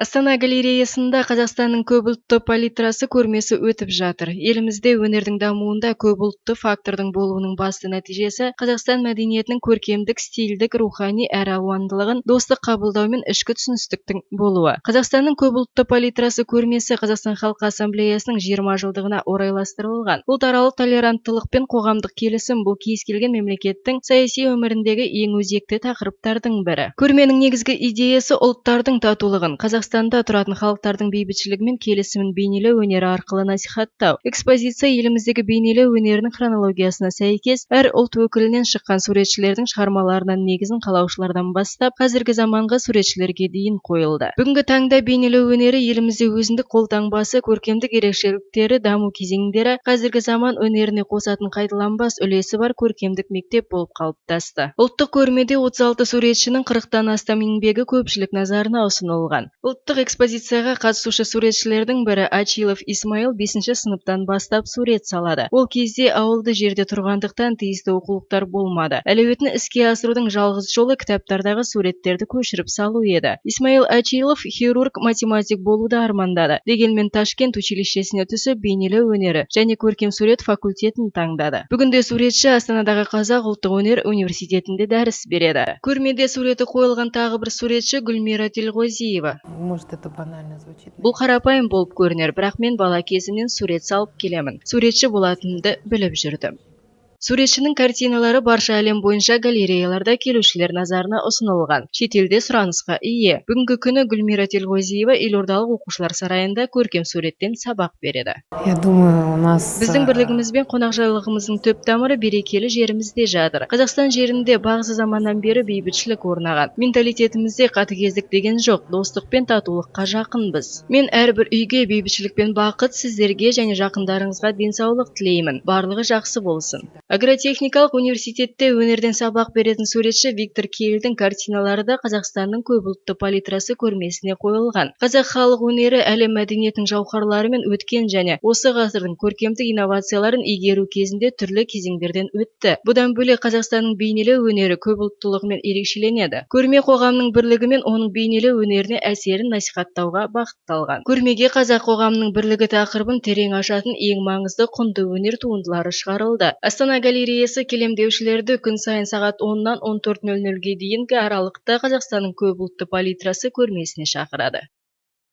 Астана галереясында «Қазақстанның көпұлтты палитрасы» көрмесі өтіп жатыр. Елімізде өнердің дамуында көпұлтты фактордың болуының басты нәтижесі Қазақстан мәдениетінің көркемдік, стильдік, рухани әралуандылығын достық қабылдау мен ішкі түсіністіктің болуы. «Қазақстанның көпұлтты палитрасы» көрмесі Қазақстан халқы Ассамблеясының 20 жылдығына орайластырылған. Ұлтаралық толеранттылық пен қоғамдық келісім – бұл кез келген мемлекеттің саяси өміріндегі ең өзекті тақырыптардың бірі. Көрменің негізгі идеясы – ұлттардың татулығын, Қазақстанда тұратын халықтардың бейбітшілігі мен келісімін бейнелеу өнері арқылы насихаттау. Экспозиция еліміздегі бейнелеу өнерінің хронологиясына сәйкес әр ұлт өкілінен шыққан суретшілердің шығармаларынан негізін қалаушылардан бастап қазіргі заманғы суретшілерге дейін қойылды. Бүгінгі таңда бейнелеу өнері елімізде өзіндік қолтаңбасы, көркемдік ерекшеліктері, даму кезеңдері, қазіргі заман өнеріне қосатын қайталанбас үлесі бар көркемдік мектеп болып қалыптасты. Ұлттық көрмеде 36 суретшінің 40-тан астам еңбегі көпшілік назарына ұсынылған. Ұлттық экспозицияға қатысушы суретшілердің бірі Ачилов Исмаил бесінші сыныптан бастап сурет салады. Ол кезде ауылды жерде тұрғандықтан, тиісті оқулықтар болмады. Әлеуетін іске асырудың жалғыз жолы кітаптардағы суреттерді көшіріп салу еді. Исмаил Ачилов хирург, математик болуды армандады. Дегенмен Ташкент училищесіне түсіп, бейнелеу өнері және көркем сурет факультетін таңдады. Бүгінде суретші Астанадағы Қазақ ұлттық өнер университетінде дәріс береді. Көрмеде суреті қойылған тағы бір суретші – Гүлмира Телғозиева. Может, это банально звучит. Бұл қарапайым болып көрінер, бірақ мен бала кезімнен сурет салып келемін. Суретші болатынымды біліп жүрдім. Суретшінің картиналары барша әлем бойынша галереяларда келушілер назарына ұсынылған, шетелде сұранысқа ие. Бүгінгі күні Гүлмира Телғозиева елордалық оқушылар сарайында көркем суреттен сабақ береді. Я думаю, у нас Біздің бірлігіміз бен қонақжайлылығымыздың түп тамыры берекелі жерімізде жатыр. Қазақстан жерінде бағзы заманнан бері бейбітшілік орнаған. Менталитетімізде қатыгездік деген жоқ, достық пен татулыққа жақынбыз. Мен әрбір үйге бейбітшілік пен бақыт, сіздерге және жақындарыңызға денсаулық тілеймін. Барлығы жақсы болсын. Агротехникалық университетте өнерден сабақ беретін суретші Виктор Кейлдің картиналары да «Қазақстанның көпұлтты палитрасы» көрмесіне қойылған. Қазақ халық өнері әлем мәдениетінің жауһарларымен өткен және осы ғасырдың көркемдік инновацияларын игеру кезінде түрлі кезеңдерден өтті. Бұдан бөлек, Қазақстанның бейнелеу өнері көпұлттылығымен ерекшеленеді. Көрме қоғамның бірлігі мен оның бейнелеу өнеріне әсерін насихаттауға бағытталған. Көрмеге қазақ қоғамының бірлігі тақырыбын терең ашатын ең маңызды, құнды өнер туындылары шығарылды. Астана галереясы келем деушілерді күн сайын сағат 10-нан 14:00-ге дейінгі аралықта «Қазақстанның көпұлтты палитрасы» көрмесіне шақырады.